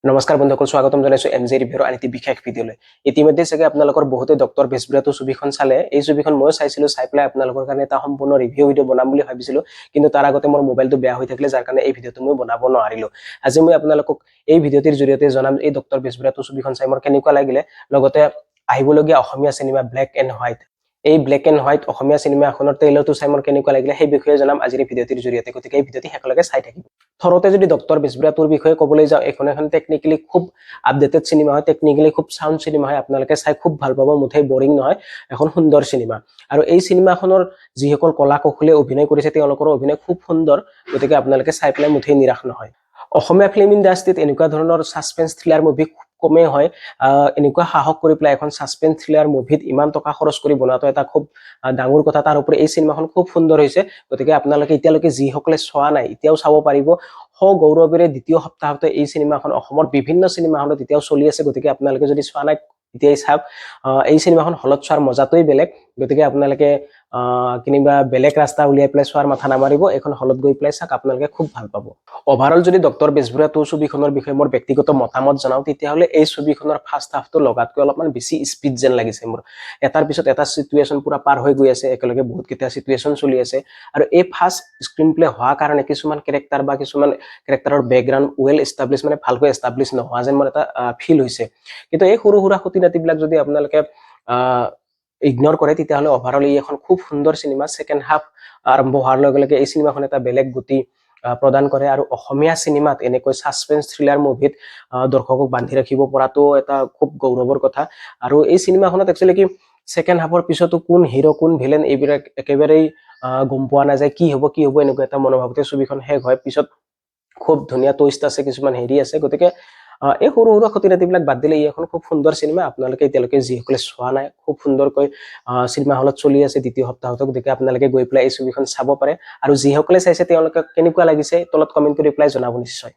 নমস্কাৰ বন্ধুসকল, স্বাগতম জনাইছো এম জে ৰিভিউৰ আন এটি বিশেষ ভিডিঅ'লৈ। ইতিমধ্যে চাগে আপোনালোকৰ বহুতে ডক্টৰ বেজবৰুৱা টু ছবিখন চালে। এই ছবিখন ময়ো চাইছিলো। চাই পেলাই আপোনালোকৰ কাৰণে এটা সম্পূৰ্ণ ৰিভিউ ভিডিঅ' বনাম বুলি ভাবিছিলো, কিন্তু তাৰ আগতে মোৰ মোবাইলটো বেয়া হৈ থাকিলে, যাৰ কাৰণে এই ভিডিঅ'টো মই বনাব নোৱাৰিলো। আজি মই আপোনালোকক এই ভিডিঅ'টিৰ জৰিয়তে জনাম এই ডক্টৰ বেজবৰুৱা টু ছবিখন চাই মোৰ কেনেকুৱা লাগিলে, লগতে আহিবলগীয়া Asomiya cinema black and white, এই black and white Asomiya cinema এখনৰ ট্ৰেইলাৰটো চাই মোৰ কেনেকুৱা লাগিলে, সেই বিষয়ে জনাম আজিৰ এই ভিডিঅ'টিৰ জৰিয়তে। গতিকে এই ভিডিঅ'টি শেষলৈকে চাই থাকিব। থৰতে যদি ডক্টৰ বেজবৰুৱা টুৰ বিষয়ে ক'বলৈ যাওঁ, এইখন এখন টেকনিকেলি খুব আপডেটেড চিনেমা হয়, টেকনিকেলি খুব চাউণ্ড চিনেমা হয়। আপোনালোকে চাই খুব ভাল পাব, মুঠেই বৰিং নহয়, এখন সুন্দৰ চিনেমা। আৰু এই চিনেমাখনৰ যিসকল কলা কুশলীয়ে অভিনয় কৰিছে, তেওঁলোকৰো অভিনয় খুব সুন্দৰ। গতিকে আপোনালোকে চাই পেলাই মুঠেই নিৰাশ নহয়। অসমীয়া ফিল্ম ইণ্ডাষ্ট্ৰীত এনেকুৱা ধৰণৰ ছাছপেন্স থ্ৰিলাৰ মুভি খুব কমেই হয়। এনেকুৱা সাহস কৰি পেলাই এখন ছাছপেন্স থ্ৰিলাৰ মুভিত ইমান টকা খৰচ কৰি বনোৱাটো এটা খুব ডাঙৰ কথা। তাৰ উপৰি এই চিনেমাখন খুব সুন্দৰ হৈছে। গতিকে আপোনালোকে এতিয়ালৈকে যিসকলে চোৱা নাই, এতিয়াও চাব পাৰিব সগৌৰৱেৰে। দ্বিতীয় সপ্তাহতে এই চিনেমাখন অসমৰ বিভিন্ন চিনেমা হলত এতিয়াও চলি আছে। গতিকে আপোনালোকে যদি চোৱা নাই, এতিয়াই চাওক। এই চিনেমাখন হলত চোৱাৰ মজাটোৱেই বেলেগ। গতিকে আপোনালোকে কেনিবা বেলেগ ৰাস্তা উলিয়াই পেলাই চোৱাৰ মাথা নামাৰিব। এইখন হলত গৈ পেলাই চাওক, আপোনালোকে খুব ভাল পাব। অভাৰঅল যদি ডক্টৰ বেজবৰুৱা টু ছবিখনৰ বিষয়ে মোৰ ব্যক্তিগত মতামত জনাওঁ, তেতিয়াহ'লে এই ছবিখনৰ ফাৰ্ষ্ট হাফটো লগাতকৈ অলপমান বেছি স্পীড যেন লাগিছে মোৰ। এটাৰ পিছত এটা চিটুৱেশ্যন পুৰা পাৰ হৈ গৈ আছে, একেলগে বহুতকেইটা চিটুৱেশ্যন চলি আছে। আৰু এই ফাষ্ট স্ক্ৰীন প্লে হোৱাৰ কাৰণে কিছুমান কেৰেক্টাৰ বা কিছুমান কেৰেক্টাৰৰ বেকগ্ৰাউণ্ড ৱেল এষ্টাব্লিছ, মানে ভালকৈ এষ্টাব্লিছ নোহোৱা যেন মোৰ এটা ফিল হৈছে। কিন্তু এই সৰু সুৰা খুটি নাটিবিলাক যদি আপোনালোকে ইগন'ৰ কৰে, তেতিয়াহ'লে অভাৰঅল ই এখন খুব সুন্দৰ চিনেমা। ছেকেণ্ড হাফ আৰম্ভ হোৱাৰ লগে লগে এই চিনেমাখন এটা বেলেগ গতি প্ৰদান কৰে। আৰু অসমীয়া চিনেমাত এনেকৈ ছাছপেন্স থ্ৰিলাৰ মুভিত দৰ্শকক বান্ধি ৰাখিব পৰাটো এটা খুব গৌৰৱৰ কথা। আৰু এই চিনেমাখনত একচুৱেলি কি, ছেকেণ্ড হাফৰ পিছতো কোন হিৰ', কোন ভিলেন, এইবিলাক একেবাৰেই গম পোৱা নাযায়। কি হ'ব কি হ'ব এনেকুৱা এটা মনোভাৱতে ছবিখন শেষ হয়। পিছত খুব ধুনীয়া টুইষ্ট আছে, কিছুমান হেৰি আছে। গতিকে এই সৰু সুৰা খুটি নাটিবিলাক বাদ দিলে ই এখন খুব সুন্দৰ চিনেমা। আপোনালোকে এতিয়ালৈকে যিসকলে চোৱা নাই, খুব সুন্দৰকৈ চিনেমা হলত চলি আছে দ্বিতীয় সপ্তাহত। গতিকে আপোনালোকে গৈ পেলাই এই ছবিখন চাব পাৰে। আৰু যিসকলে চাইছে, তেওঁলোকে কেনেকুৱা লাগিছে তলত কমেণ্ট কৰি পেলাই জনাব নিশ্চয়।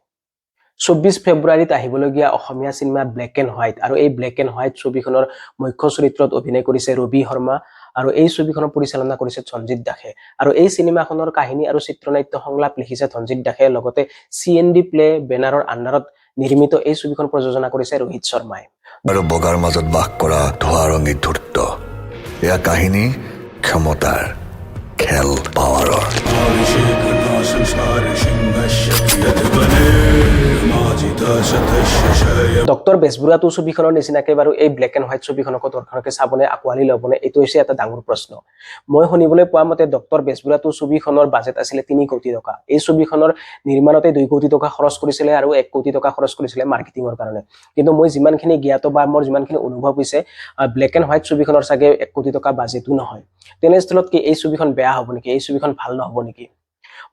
24 ফেব্ৰুৱাৰীত আহিবলগীয়া Asomiya cinema black and white আৰু এই ব্লেক এণ্ড হোৱাইট ছবিখনৰ মুখ্য চৰিত্ৰত অভিনয় কৰিছে ৰবি শৰ্মা আৰু এই ছবিখনৰ পৰিচালনা কৰিছে ধনজিৎ দাসে। আৰু এই চিনেমাখনৰ কাহিনী আৰু চিত্ৰনাট্য, সংলাপ লিখিছে ধনজিৎ দাসে। লগতে চি এন ডি প্লে বেনাৰৰ আণ্ডাৰত নিৰ্মিত এই ছবিখন প্ৰযোজনা কৰিছে ৰোহিত শৰ্মাই। আৰু বগাৰ মাজত বাস কৰা ধোঁৱা ৰঙী ধূৰ্ত। এয়া কাহিনী ক্ষমতাৰ খেল, পাৱাৰৰ। संसार सिंहस्य कियत् बलेन। ডক্টৰ বেজবৰুৱা টু ছবিখনৰ নিচিনাকে বাৰু এই ব্লেক এণ্ড হোৱাইট ছবিখনকো দৰ্শকে চাবনে, আঁকোৱালি ল'বনে, এইটো হৈছে এটা ডাঙৰ প্ৰশ্ন। মই শুনিবলৈ পোৱা মতে ডক্টৰ বেজবৰুৱা টু ছবিখনৰ বাজেট আছিলে 3 কোটি টকা। এই ছবিখনৰ নিৰ্মাণতে 2 কোটি টকা খৰচ কৰিছিলে আৰু 1 কোটি টকা খৰচ কৰিছিলে মাৰ্কেটিঙৰ কাৰণে। কিন্তু মই যিমানখিনি জ্ঞাত বা মোৰ যিমানখিনি অনুভৱ হৈছে, ব্লেক এণ্ড হোৱাইট ছবিখনৰ চাগে 1 কোটি টকা বাজেটো নহয়। তেনেস্থলত কি এই ছবিখন বেয়া হ'ব নেকি? এই ছবিখন ভাল নহ'ব নেকি?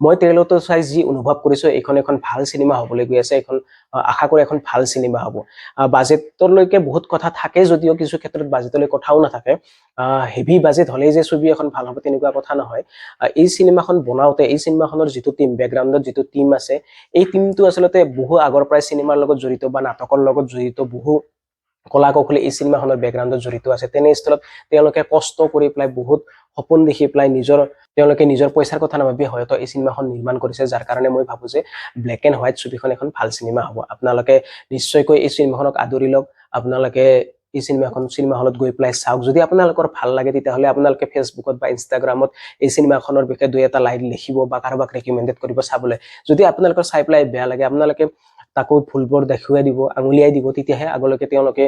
মই ট্ৰেইলাৰটো চাই যি অনুভৱ কৰিছো, এইখন এখন ভাল চিনেমা হ'বলৈ গৈ আছে। এইখন আশা কৰোঁ এখন ভাল চিনেমা হ'ব। বাজেটলৈকে বহুত কথা থাকে যদিও কিছু ক্ষেত্ৰত বাজেটলৈ কথাও নাথাকে। হেভি বাজেট হ'লেই যে ছবি এখন ভাল হ'ব, তেনেকুৱা কথা নহয়। এই চিনেমাখন বনাওঁতে এই চিনেমাখনৰ যিটো টিম, বেকগ্ৰাউণ্ডত যিটো টিম আছে, এই টিমটো আচলতে বহু আগৰ পৰাই চিনেমাৰ লগত জড়িত বা নাটকৰ লগত জড়িত। বহু কলা কৌশলী এই চিনেমাখনৰ বেকগ্ৰাউণ্ডত জড়িত আছে। তেনেস্থলত তেওঁলোকে কষ্ট কৰি পেলাই, বহুত সপোন দেখি পেলাই, তেওঁলোকে নিজৰ পইচাৰ কথা নাভাবি হয়তো এই চিনেমাখন নিৰ্মাণ কৰিছে, যাৰ কাৰণে মই ভাবোঁ যে ব্লেক এণ্ড হোৱাইট ছবিখন এখন ভাল চিনেমা হ'ব। আপোনালোকে নিশ্চয়কৈ এই চিনেমাখনক আদৰি লওক। আপোনালোকে এই চিনেমাখন চিনেমা হলত গৈ পেলাই চাওক। যদি আপোনালোকৰ ভাল লাগে, তেতিয়াহ'লে আপোনালোকে ফেচবুকত বা ইনষ্টাগ্ৰামত এই চিনেমাখনৰ বিষয়ে দুই এটা লাইন লিখিব বা কাৰোবাক ৰেকমেণ্ডেড কৰিব চাবলৈ। যদি আপোনালোকৰ চাই পেলাই বেয়া লাগে, আপোনালোকে তাকো ভুলবোৰ দেখুৱাই দিব, আঙুলিয়াই দিব। তেতিয়াহে আগলৈকে তেওঁলোকে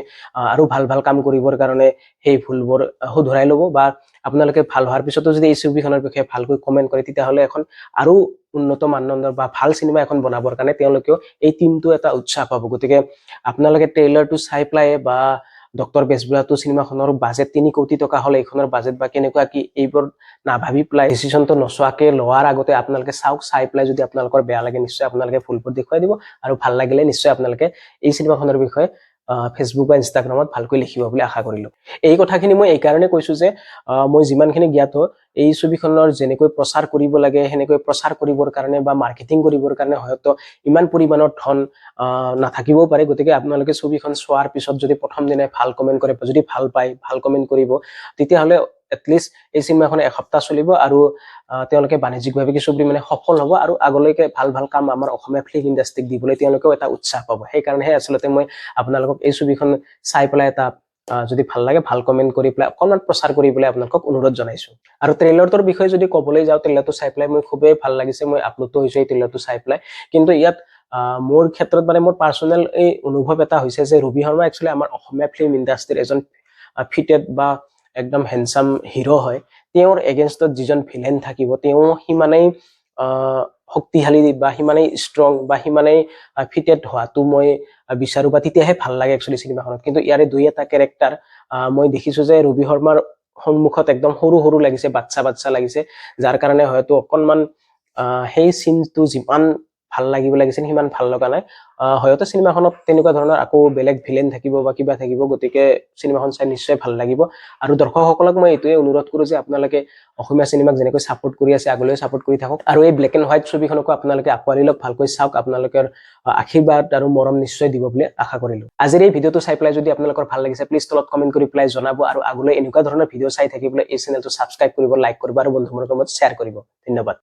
আৰু ভাল ভাল কাম কৰিবৰ কাৰণে সেই ভুলবোৰ শুধৰাই ল'ব। বা আপোনালোকে ভাল হোৱাৰ পিছতো যদি এই ছবিখনৰ বিষয়ে ভালকৈ কমেণ্ট কৰে, তেতিয়াহ'লে এখন আৰু উন্নত মানদণ্ডৰ বা ভাল চিনেমা এখন বনাবৰ কাৰণে তেওঁলোকেও, এই টিমটো এটা উৎসাহ পাব। গতিকে আপোনালোকে ট্ৰেইলাৰটো চাই পেলাই বা ডক্টৰ বেজবৰুৱা টু চিনেমাখনৰ বাজেট 3 কোটি টকা হ'লে এইখনৰ বাজেট বা কেনেকুৱা কি, এইবোৰ নাভাবি পেলাই ডিচিশ্যনটো নোচোৱাকে লোৱাৰ আগতে আপোনালোকে চাওক। চাই পেলাই যদি আপোনালোকৰ বেয়া লাগে, নিশ্চয় আপোনালোকে ভুলবোৰ দেখুৱাই দিব আৰু ভাল লাগিলে নিশ্চয় আপোনালোকে এই চিনেমাখনৰ বিষয়ে ফেচবুক বা ইনষ্টাগ্ৰামত ভালকৈ লিখিব বুলি আশা কৰিলোঁ। এই কথাখিনি মই এইকাৰণে কৈছোঁ যে মই যিমানখিনি জ্ঞাত, এই ছবিখনৰ যেনেকৈ প্ৰচাৰ কৰিব লাগে, সেনেকৈ প্ৰচাৰ কৰিবৰ কাৰণে বা মাৰ্কেটিং কৰিবৰ কাৰণে হয়তো ইমান পৰিমাণৰ ধন নাথাকিবও পাৰে। গতিকে আপোনালোকে ছবিখন চোৱাৰ পিছত যদি প্ৰথম দিনাই ভাল কমেণ্ট কৰে, যদি ভাল পায় ভাল কমেণ্ট কৰিব, তেতিয়াহ'লে এটলিষ্ট এই চিনেমাখন এসপ্তাহ চলিব আৰু তেওঁলোকে বাণিজ্যিকভাৱে কিছু পৰিমাণে সফল হ'ব আৰু আগলৈকে ভাল ভাল কাম আমাৰ অসমীয়া ফিল্ম ইণ্ডাষ্ট্ৰীক দিবলৈ তেওঁলোকেও এটা উৎসাহ পাব। সেইকাৰণেহে আচলতে মই আপোনালোকক এই ছবিখন চাই পেলাই এটা যদি ভাল লাগে ভাল কমেণ্ট কৰি পেলাই অকণমান প্ৰচাৰ কৰি পেলাই আপোনালোকক অনুৰোধ জনাইছো। আৰু ট্ৰেইলাৰটোৰ বিষয়ে যদি ক'বলৈ যাওঁ, ট্ৰেইলাৰটো চাই পেলাই মই খুবেই ভাল লাগিছে। মই আপ্লুত হৈছো এই ট্ৰেইলাৰটো চাই পেলাই। কিন্তু ইয়াত মোৰ ক্ষেত্ৰত মানে মোৰ পাৰ্চনেল এই অনুভৱ এটা হৈছে যে ৰবি শৰ্মা একচুৱেলি আমাৰ অসমীয়া ফিল্ম ইণ্ডাষ্ট্ৰীৰ এজন ফিটেড বা একদম হেণ্ডচাম হিৰ' হয়। তেওঁৰ এগেইনষ্টত যিজন ভিলেন থাকিব, তেওঁ সিমানেই শক্তিশালী বা সিমানেই ষ্ট্ৰং বা সিমানেই ফিটেড হোৱাটো মই বিচাৰোঁ বা তেতিয়াহে ভাল লাগে একচুৱেলি চিনেমাখনত। কিন্তু ইয়াৰে দুই এটা কেৰেক্টাৰ মই দেখিছোঁ যে ৰবি শৰ্মাৰ সন্মুখত একদম সৰু সৰু লাগিছে, বাচ্ছা বাচ্ছা লাগিছে, যাৰ কাৰণে হয়তো অকণমান সেই চিনটো যিমান ভাল লাগিব লাগিছিল সিমান ভাল লগা নাই। হয়তো চিনেমাখনত তেনেকুৱা ধৰণৰ আকৌ বেলেগ ভিলেন থাকিব বা কিবা থাকিব, গতিকে চিনেমাখন চাই নিশ্চয় ভাল লাগিব। আৰু দৰ্শকসকলক মই এইটোৱে অনুৰোধ কৰোঁ যে আপোনালোকে অসমীয়া চিনেমাক যেনেকৈ ছাপোৰ্ট কৰি আছে, আগলৈও ছাপোৰ্ট কৰি থাকক আৰু এই ব্লেক এণ্ড হোৱাইট ছবিখনকো আপোনালোকে আঁকোৱালি লওক, ভালকৈ চাওক। আপোনালোকৰ আশীৰ্বাদ আৰু মৰম নিশ্চয় দিব বুলি আশা কৰিলোঁ। আজিৰ এই ভিডিঅ'টো চাই পেলাই যদি আপোনালোকৰ ভাল লাগিছে, প্লিজ তলত কমেণ্ট কৰি পেলাই জনাব আৰু আগলৈ এনেকুৱা ধৰণৰ ভিডিঅ' চাই থাকিবলৈ এই চেনেলটো ছাবস্ক্ৰাইব কৰিব, লাইক কৰিব আৰু বন্ধুবৰ্গৰ মাজত শ্বেয়াৰ কৰিব। ধন্যবাদ।